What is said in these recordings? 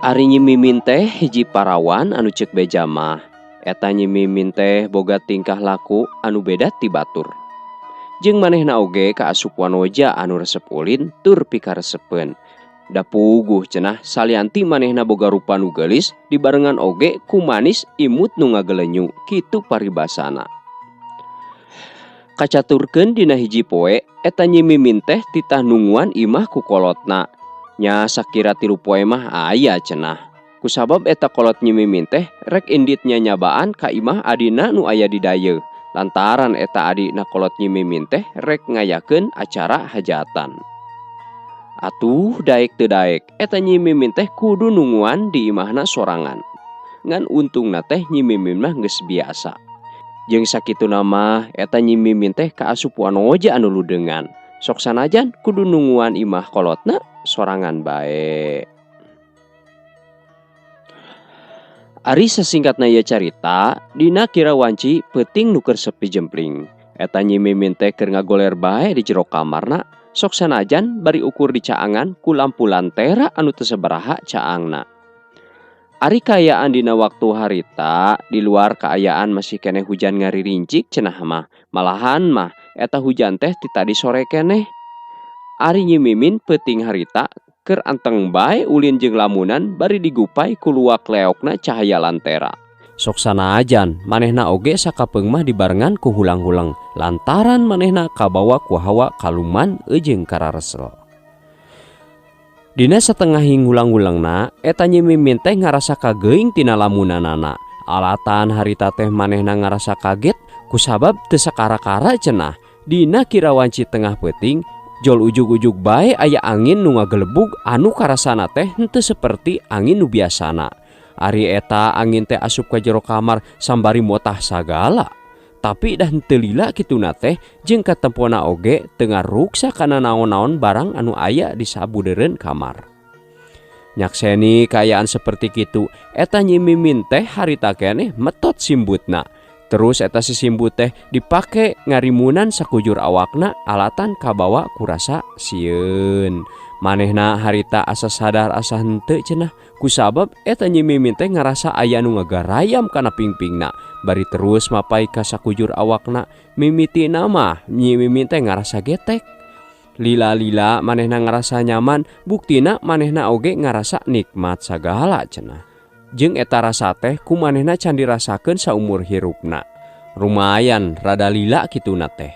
Ari Nyi Mimin teh hiji parawan anu ceuk beja mah. Eta Nyi Mimin teh boga tingkah laku anu beda ti batur. Jeung manehna oge kaasup wanoja anu resep ulin tur pikaresepeun. Da puguh cenah salianti manehna boga rupa nu geulis dibarengan oge ku manis imut nu ngagelenyu kitu paribasana. Kacaturkeun dina hiji poe eta Nyi Mimin teh titah nunguan imah ku kolotna. Nya sakira 3 poe mah aya cenah. Kusabab eta kolot Nyi Mimin teh rek indit nyanyabaan ka imah adina nu aya di dayeuh. Lantaran eta adina kolot Nyi Mimin teh rek ngayakeun acara hajatan. Atuh daek teu daek eta Nyi Mimin teh kudu nunguan di imahna sorangan. Ngan untungna teh Nyi Mimin mah geus biasa. Jeung sakituna mah eta Nyi Mimin teh kaasup wanoja anu ludengan. Sok sanajan kudu nunguan imah kolotna sorangan bae. Ari sasingkatna ieu carita, dina kira wanci peuting nu keur sepi jempling. Eta Nyi Mimin teh keur ngagoler bae di jero kamarna, sok sanajan bari ukur dicaangan ku lampu lantera anu teu sabaraha caangna. Ari kaayaan dina waktu harita, di luar kaayaan masih keneh hujan ngaririncik cenah mah. Malahan mah eta hujan teh ti tadi sore keneh. Ari Nyi Mimin peuting harita keur anteng bae ulin jeung lamunan bari digupai ku luak leokna cahaya lantera. Sok sanajan manehna oge sakapeung mah dibarengan ku hulang-huleng lantaran manehna kabawa ku hawa kaluman jeung kararesel. Dina satengahing hulang-hulengna eta Nyi Mimin teh ngarasa kageuing tina lamunanana. Alatan harita teh manehna ngarasa kaget kusabab teu sakara-kara cenah. Dina kira wanci tengah peuting jol ujug-ujug bae aya angin nu ngagelebug anu karasana teh henteu seperti angin nu biasana. Ari eta angin teh asup ka jero kamar sambari motah sagala. Tapi dah henteu lila kituna teh jeung katempona oge teu ngaruksa kana naon-naon barang anu aya di sabudeureun kamar. Nyakseni kaayaan seperti kitu, eta Nyi Mimin teh harita keneh metot simbutna. Terus eta si simbut teh dipake ngarimunan sakujur awakna alatan kabawa kurasa sieun. Manehna harita asa sadar asa henteu cenah kusabab eta Nyi Mimin teh ngarasa aya nu ngagarayam kana pingpingna. Bari terus mapai ka sakujur awakna, mimitina mah Nyi Mimin teh ngarasa getek. Lila-lila manehna ngarasa nyaman, buktina manehna oge ngarasa nikmat sagala cenah. Jeung eta rasa teh ku manehna can dirasakeun saumur hirupna. Lumayan rada lila kituna teh.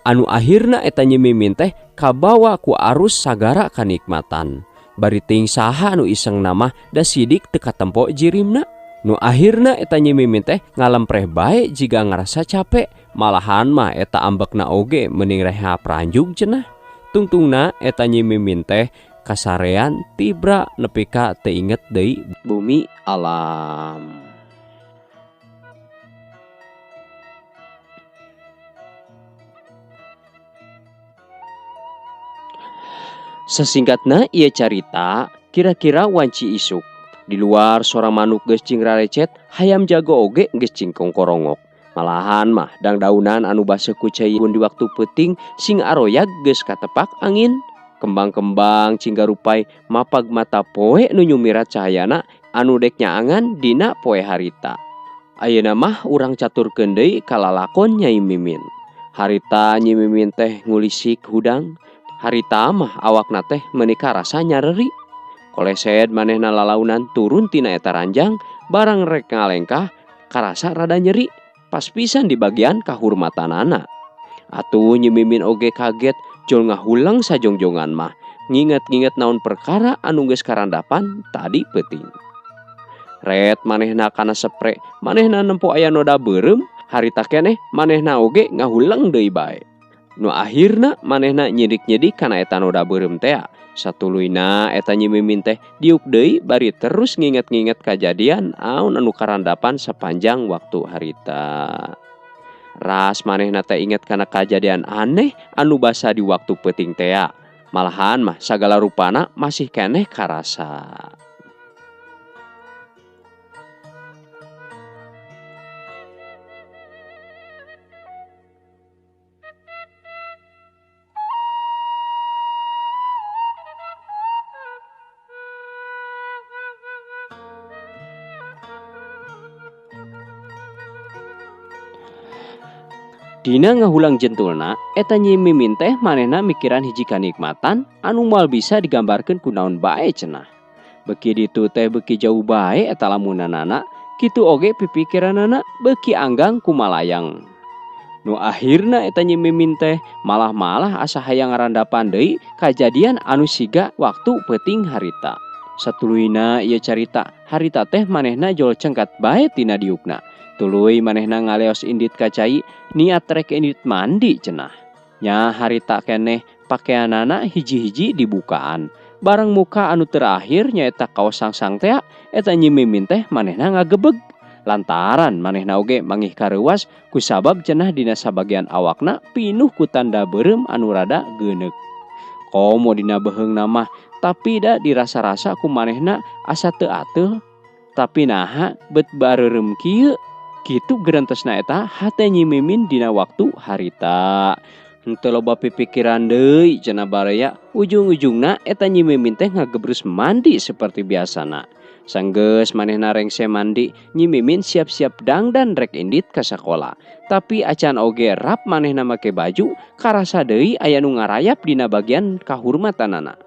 Anu akhirna eta Nyi Mimin teh kabawa ku arus sagara kanikmatan. Bari ting saha anu isengna mah da sidik teu katempo jirimna. Nu akhirna eta Nyi Mimin teh ngalempreh bae jiga ngarasa capek. Malahan mah eta ambekna oge mending reha pranjug cenah. Tungtungna eta Nyi Mimin teh kasarean tibra nepi ka teu inget deui bumi alam. Sasingkatna ieu carita kira-kira wanci isuk. Di luar sora manuk geus cing rarecet, hayam jago oge geus cing kongkorongok. Malahan mah dangdaunan anu baseuh ku cai di waktu peuting sing aroyag geus katepak angin. Kembang-kembang cing garupai mapag mata poe nu nyumirat cahayana anu dek nyaangan dina poe harita. Ayeuna mah urang caturkeun deui ka lalakon Nyai Mimin. Harita Nyi Mimin teh ngulisik hudang. Harita mah awakna teh meuni karasa nyareri. Kolesed manehna lalaunan turun tina eta ranjang, barang rek ngalengkah karasa rada nyeri, pas pisan di bagian kahurmatanana. Atuh Nyi Mimin oge kaget jol ngahuleng sajongjongan mah, nginget-nginget naon perkara anu geus karandapan tadi peuting. Ret manehna kana sepre, manehna nempo aya noda beureum, harita keneh manehna oge ngahuleng deui bae. Nu akhirna manehna nyidik-nyidik kana eta noda beureum tea. Satuluyna eta Nyi Mimin teh diuk deui bari terus nginget-nginget kajadian aun anu karandapan sepanjang waktu harita. Ras manehna teh inget kana kajadian aneh anu basa di waktu peuting tea. Malahan mah sagala rupana masih keneh karasa. Dina ngahulang jentulna eta Nyi Mimin teh manehna mikiran hiji kanikmatan anu moal bisa digambarkeun ku naon bae cenah. Beuki ditu teh beuki jauh bae eta lamunanana, kitu oge pipikiranana beuki anggang ku malayang. Nu akhirna eta Nyi Mimin teh malah-malah asa hayang ngarandapan deui kajadian anu siga waktu peuting harita. Satuluyna ieu carita, harita teh manehna jol cengkat bae tina diukna. Tuluy manehna ngaleos indit ka cai, niat rek indit mandi cenah. Nya harita keneh pakeanana hiji-hiji dibukaan. Bareng muka anu terakhir nyaeta kaos sangsang tea, eta Nyi Mimin teh manehna ngagebeg. Lantaran manehna oge mangih kareuwas kusabab cenah dina sabagian awakna pinuh ku tanda beureum anu rada geuneuk. Komo dina beheungna mah, tapi da dirasa-rasa ku manehna asa teu ateul. Tapi naha bet bareureum kieu? Kitu gerentesna eta hate Nyi Mimin dina waktu harita. Henteu loba pipikiran deui cenah baraya, ujung-ujungna eta Nyi Mimin teh ngagebrus mandi seperti biasana. Sanggeus manehna rengse mandi, Nyi Mimin siap-siap dangdan rek indit ka sakola. Tapi acan oge rap manehna make baju, karasa deui aya nu ngarayap dina bagian kahurmatanana.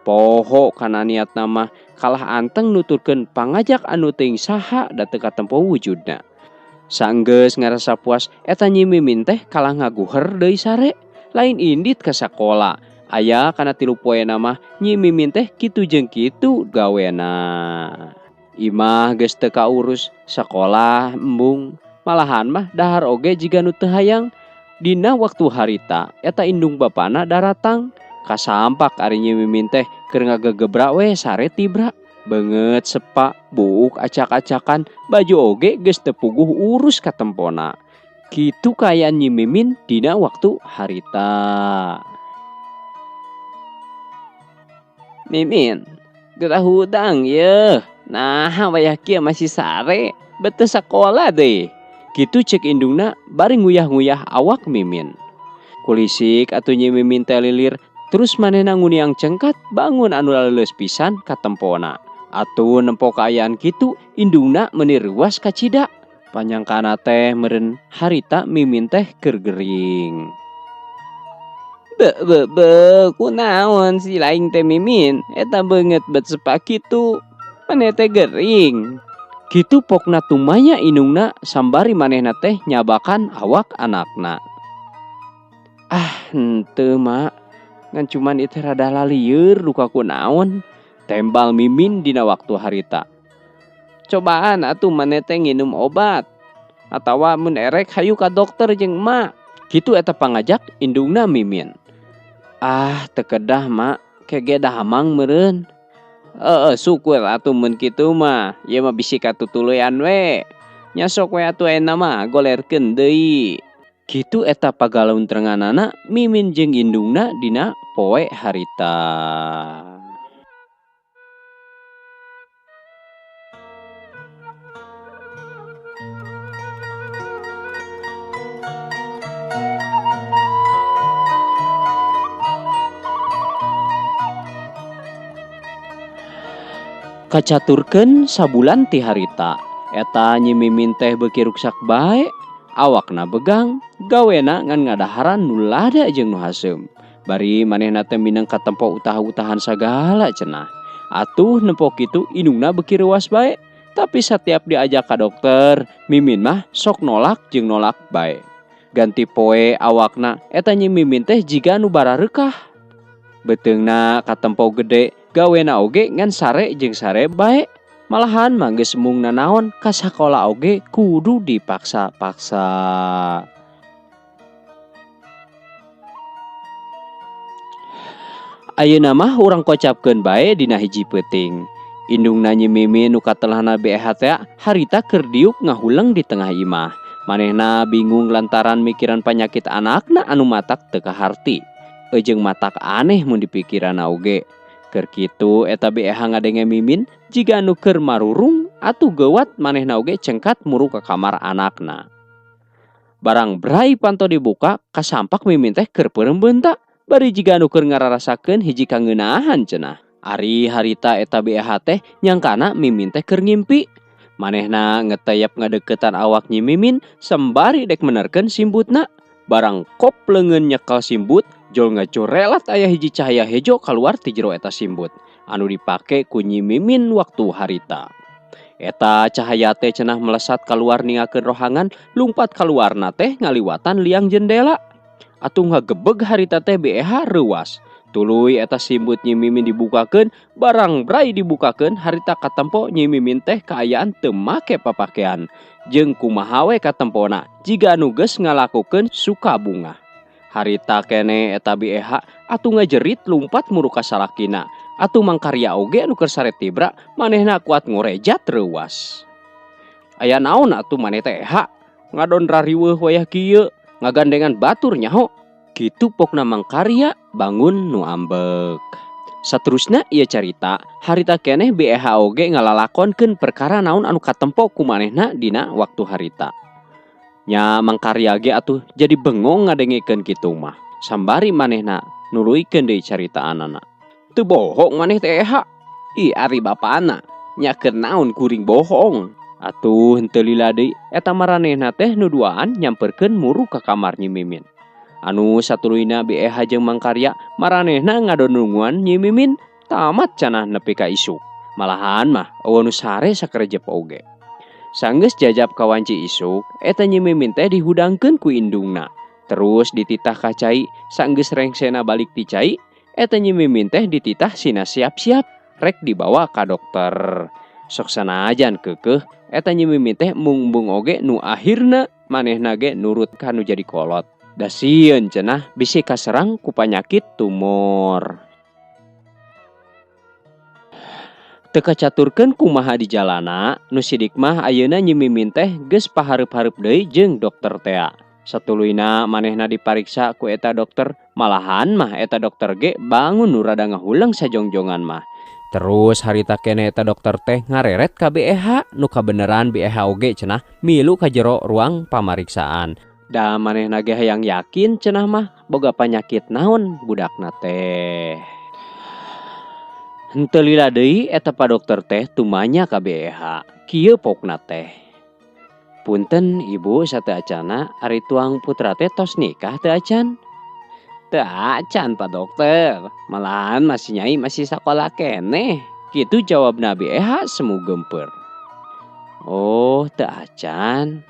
Poho kana niatna mah kalah anteng nuturkeun pangajak anu teuing saha da teu katempo wujudna. Sanggeus ngarasa puas eta Nyi Mimin teh kalah ngaguher deui sare, lain indit ka sakola. Aya kana 3 poena mah Nyi Mimin teh kitu jeung kitu gawena. Imah geus teu kaurus, sakola embung, malahan mah dahar oge jiga nu teu hayang. Dina waktu harita eta indung bapana daratang, kasampak ari Nyi Mimin teh keur ngagegebra we sare tibra. Beungeut sepa, buuk acak-acakan, baju oge geus teu puguh urus katempona. Kitu kaayaan Nyi Mimin dina waktu harita. Mimin, gerah hudang yeuh. Nah, wayah kieu masih sare, bet teu sakola deui. Kitu ceuk indungna bari nguyah-nguyah awak Mimin. Kulisik atuh Nyi Mimin teh lilir, terus manehna nguniang cengkat bangun anu laleuleus pisan katempona. Atuh nempo kaayaan kitu, indungna meuni ruas kacida. Panyangkana teh meureun harita Mimin teh keur gering. Be, be, be, kunaon si laing teh Mimin? Eta beungeut bet sepa kitu. Maneh teh gering. Kitu pokna tumanya indungna sambari manehna teh nyabakan awak anakna. Ah, henteu mak. Ngan cuman ieu teh rada lalieur duka kunaon. Tembal Mimin dina waktu harita. Cobaan atuh maneh teh nginum obat. Atawa mun erek hayu ka dokter jeung emak. Kitu eta pangajak indungna Mimin. Ah, teu kedah mak, kege dahamang meureun. Heeh, syukur atuh mun kitu mah. Ieu mah bisi katutuluyan we. Nya sok we atuh ayeuna mah golerkeun deui. Kitu eta pagalaun-terenganana Mimin jeung indungna dina poe harita. Kacaturkeun sabulan ti harita, eta Nyi Mimin teh beuki ruksak bae, awakna begang, gawena ngan ngadaharan nu lada jeung nu haseum. Bari manehna teh mineng katempo utah-utahan sagala cenah. Atuh nempo kitu indungna beuki reuas bae, tapi satiap diajak ka dokter, Mimin mah sok nolak jeung nolak bae. Ganti poe awakna eta Nyi Mimin teh jiga nu barareukah. Beuteungna katempo gede, gawena oge ngan sare jeung sare bae. Malahan mah geus embung nanaon ka sakola oge kudu dipaksa-paksa. Ayeuna mah urang kocapkeun bae dina hiji peuting. Indungna Nyi Mimin nu katelahna BEH teh harita keur diuk ngahuleng di tengah imah. Manehna bingung lantaran mikiran panyakit anakna anu matak teu kaharti. Eujeung matak aneh mun dipikiranna oge. Keur kitu eta BEH ngadenge Mimin jiga anu keur marurung atuh geuwat manehna oge cengkat muru ka kamar anakna. Barang brai panto dibuka kasampak Mimin teh keur peureum beunta bari jiga anu keur ngararasakeun hiji kangeunahan cenah. Ari harita eta BEH teh nyangkana Mimin teh keur ngimpi. Manehna ngeteyep ngadeukeutan awak Nyi Mimin sembari dek menerkeun simbutna. Barang kop leungeun nyekel simbut, jol ngacorelat aya hiji cahaya hejo kaluar ti jero eta simbut anu dipake ku Nyi Mimin waktu harita. Eta cahaya teh cenah melesat kaluar ningakeun rohangan, lumpat kaluarna teh ngaliwatan liang jendela. Atuh ngagebeg harita teh BEH reuwas. Tuluy eta simbut Nyi Mimin dibukakeun, barang brai dibukakeun harita katempo Nyi Mimin teh kaayaan teu make papakean. Jeung kumaha we katempona jiga anu geus ngalakukeun suka bungah. Harita keneh eta BEH atuh ngajerit lumpat muru ka salakina. Atuh mangkarya oge anu keur sare tibra manehna kuat ngorejat reuwas. Aya naon atuh maneh teh EH? Ngadon rariweuh wayah kieu, ngagandengan batur nyaho. Kitu pokna mangkarya bangun nu ambek. Saterusna ieu carita, harita keneh BEH oge ngalalakonkeun perkara naon anu katempo ku manehna dina waktu harita. Nya mangkarya ge atuh jadi bengong ngadengekeun kitu mah. Sambari manehna nuluykeun deui caritaanana. Teu bohong maneh teh EH. Ih ari bapana, nya keur naon kuring bohong. Atuh henteu lila deui eta maranehna teh nu duaan nyamperkeun muru ka kamar Nyi Mimin. Anu satuluyna BEH jeung mangkarya maranehna ngadonunguan Nyi Mimin tamat cenah nepi ka isuk. Malahan mah eueuh nu sare sakerejep oge. Sanggeus jajab ka wanci isuk, eta Nyi Mimin teh dihudangkeun ku indungna. Terus dititah ka cai, sanggeus rengsena balik ti cai, eta Nyi Mimin teh dititah sina siap-siap rek dibawa ka dokter. Sok sanajan keukeuh, eta Nyi Mimin teh embung-embung oge nu akhirna manehna ge nurut ka nu jadi kolot. Da sieun cenah bisi kaserang ku panyakit tumor. Teu kacaturkeun kumaha di jalana, nu sidik mah ayeuna Nyi Mimin teh geus pahareup-hareup deui jeung dokter tea. Satuluyna manehna dipariksa ku eta dokter, malahan mah eta dokter ge bangun nu rada ngahuleng sajongjongan mah. Terus harita keneh eta dokter teh ngareret ka BEH, nu kabeneran BEH oge cenah milu ka jero ruang pamariksaan. Da manehna ge hayang yakin cenah mah boga panyakit naon budakna teh. Henteu lila deui eta pa dokter teh tumanya ka BEH. Kieu pokna teh. Punten ibu sateu acana ari tuang putra teh tos nikah teu acan? Teu acan pa dokter, malahan masih nyai masih sakola keneh. Kitu jawabna BEH semu gempeur. Oh, teu acan.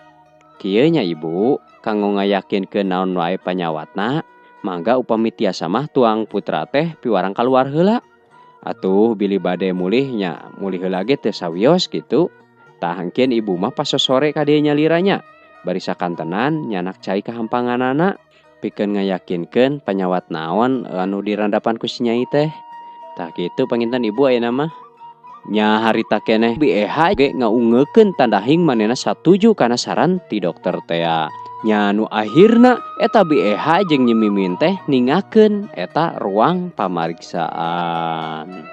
Kieu nya ibu, kanggo ngayakinkeun naon wae panyawatna, mangga upami tiasa mah tuang putra teh piwarang kaluar heula. Atuh bilih bade mulih nya mulih heula ge teu sawios kitu. Tah engkeun ibu mah pas sosore ka dieu nyalira nya. Bari sakantenan nyanak cai kahampanganana pikeun ngayakinkeun panyawat naon anu dirandapan ku si nyai teh. Tah kitu panginten ibu ayeuna mah. Nya harita keneh BEH ge ngaungekeun tandahing manehna satuju kana saran ti dokter tea. Nya nu akhirna eta BEH jeung Nyi Mimin teh ningakeun eta ruang pamariksaan.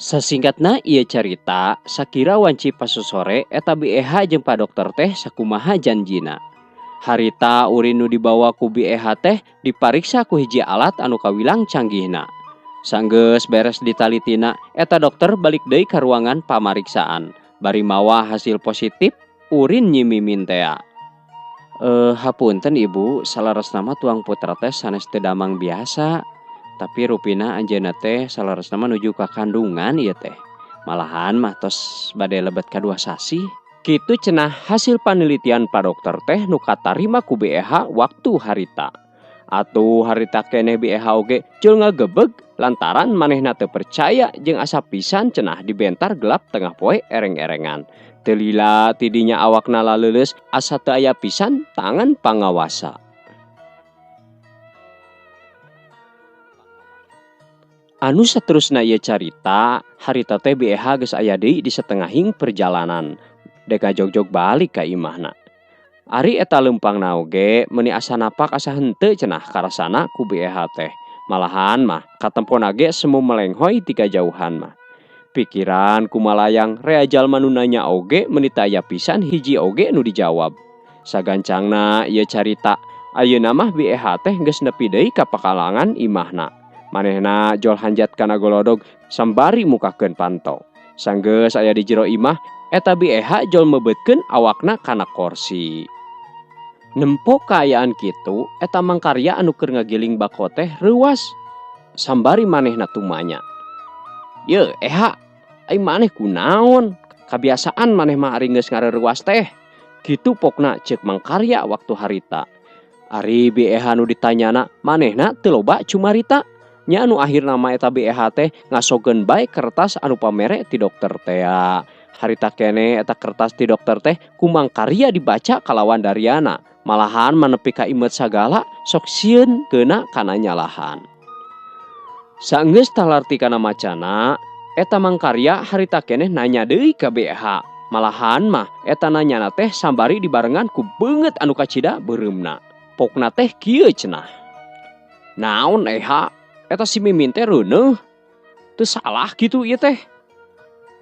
Sasingkatna ieu carita, sakira wanci pasosore eta BEH jeung pa dokter teh sakumaha janjina. Harita urin nu dibawa ku BEH teh dipariksa ku hiji alat anu kawilang canggihna. Sanggeus beres ditalitina, eta dokter balik deui ka ruangan pamariksaan. Bari mawa hasil positif urin Nyi Mimin tea. Hapunten ibu, salaresna mah tuang putra teh sanes teu damang biasa. Tapi rupina anjeunna teh salaresna mah nuju ka kandungan ieu teh. Malahan mah tos bade lebet ka 2 sasih. Kitu cenah hasil panelitian pa dokter teh nu katarima ku BEH waktu harita. Atuh harita keneh BEH oge jol ngagebeg lantaran manehna teu percaya jeung asa pisan cenah dibentar gelap tengah poe ereng-erengan. Teu lila ti dinya awakna laleuleus asa teu aya pisan tangan pangawasa. Anu saterusna ieu carita, harita teh BEH geus aya deui di satengahing perjalanan dek ngajogjog balik ka imahna. Ari eta leumpangna oge meuni asa napak asa henteu cenah karasana ku BEH teh. Malahan mah katempona ge semu melenghoy ti kajauhan mah. Pikiran kumalayang rea jalma nu nanya oge meuni teu aya pisan hiji oge nu dijawab. Sagancangna ieu carita, ayeuna mah BEH teh geus nepi deui ka pakalangan imahna. Manehna jol hanjat kana golodog sambari mukakeun panto. Sanggeus aya di jero imah, eta BEH jol mebeutkeun awakna kana korsi. Nempo kaayaan kitu, eta mangkarya anu keur ngagiling bako teh reuwas. Sambari manehna tumanya. Ye, eha, ai maneh kunaon? Kabiasaan maneh mah ari geus ngareuwas teh. Kitu pokna ceuk mangkarya waktu harita. Ari BEH nu ditanyana, manehna teu loba cumarita. Nya anu akhirna mah eta BEH teh ngasogeun bae kertas anu pamere ti dokter tea. Harita keneh eta kertas ti dokter teh ku mangkarya dibaca kalawan dariana. Malahan mah nepi ka imeut sagala sok sieun keuna kana nyalahan. Saenggeus talarti kana macana, eta mangkarya harita keneh nanya deui ka BEH. Malahan mah eta nanyana teh sambari dibarengan ku beungeut anu kacida beureumna. Pokna teh kieu cenah. Naon eha? Eta si Mimin teh reuneuh. Teu salah kitu ieu teh.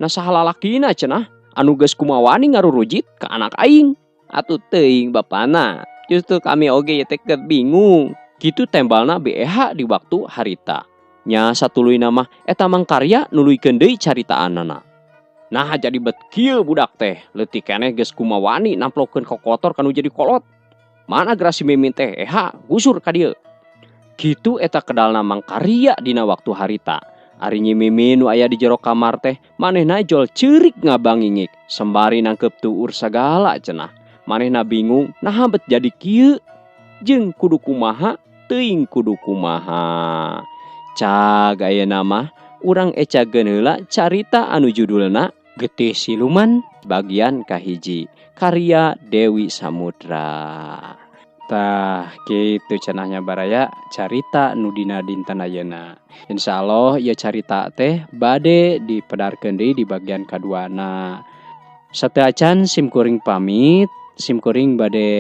Nah saha lalakina cenah anu geus kumawani ngarurujit ka anak aing. Atuh teuing bapana. Justru kami oge ieu teh keur bingung. Kitu tembalna BEH di waktu harita. Nya satuluyna mah eta mangkarya nuluykeun deui caritaanana. Nah jadi bet kieu budak teh leutik keneh geus kumawani namplokeun kokotor kanu jadi kolot. Mana geura si Mimin teh eha gusur ka dieu. Kitu eta kedalna mangkarya dina waktu harita. Ari Nyi Mimin nu aya di jero kamar teh manehna jol ceurik ngabangingik sembari nangkeup tuur sagala cenah. Manehna bingung naha bet jadi kieu jeung kudu kumaha teuing kudu kumaha. Cag ayeuna mah urang ecageun heula carita anu judulna Getih Siluman bagian kahiji karya Dewi Samudra. Tah kitu cenahnya baraya carita nu dina dinten ayeuna. Insyaallah ieu carita teh bade dipedarkeun deui di bagian kaduana. Sateuacan sim kuring pamit, sim kuring bade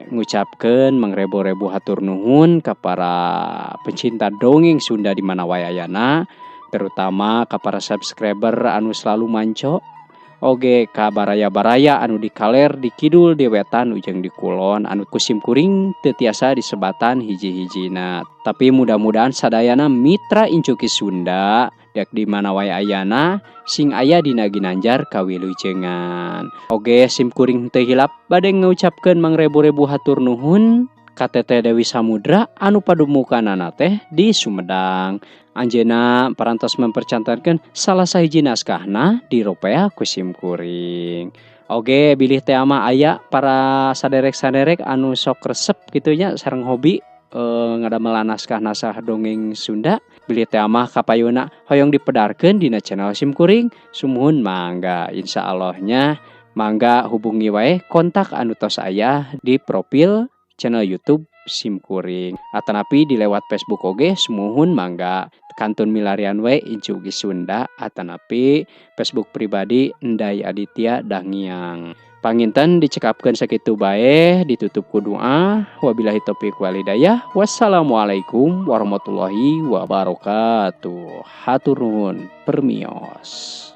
ngucapkeun mangrebo-rebo hatur nuhun ka para pecinta dongeng Sunda di mana wae ayana, terutama ka para subscriber anu selalu manco. Oge ka baraya-baraya anu di kaler, di kidul, di wetan, ujang di kulon anu ku sim kuring teu tiasa disebatan hiji-hijina. Tapi mudah-mudahan sadayana mitra Incuki Sunda dek di mana wae ayana sing aya dina ginanjar kawilujengan. Oge sim kuring teu hilap bade ngucapkeun mangrebu-rebu hatur nuhun ka Teteh Dewi Samudra anu padumukanana teh di Sumedang. Anjeunna parantos mempercantenkeun salah sahiji naskahna di ropea ku sim kuring. Oge bilih teh mah aya para saderek-saderek anu sok resep kitu nya sareng hobi ngadamelan naskah-naskah dongeng Sunda, bilih teh mah kapayuna hoyong dipedarkeun dina channel sim kuring, sumuhun mangga insyaallah-nya mangga hubungi wae kontak anu tos aya di profil channel YouTube sim kuring atanapi di lewat Facebook oge sumuhun mangga kantun milarian we Incugi Sunda atanapi Facebook pribadi Ndai Aditya Dangiang. Panginten dicekapkeun sakitu bae, ditutup ku doa. Wabillahi taufik walhidayah. Wassalamualaikum warahmatullahi wabarakatuh. Hatur nuhun permios.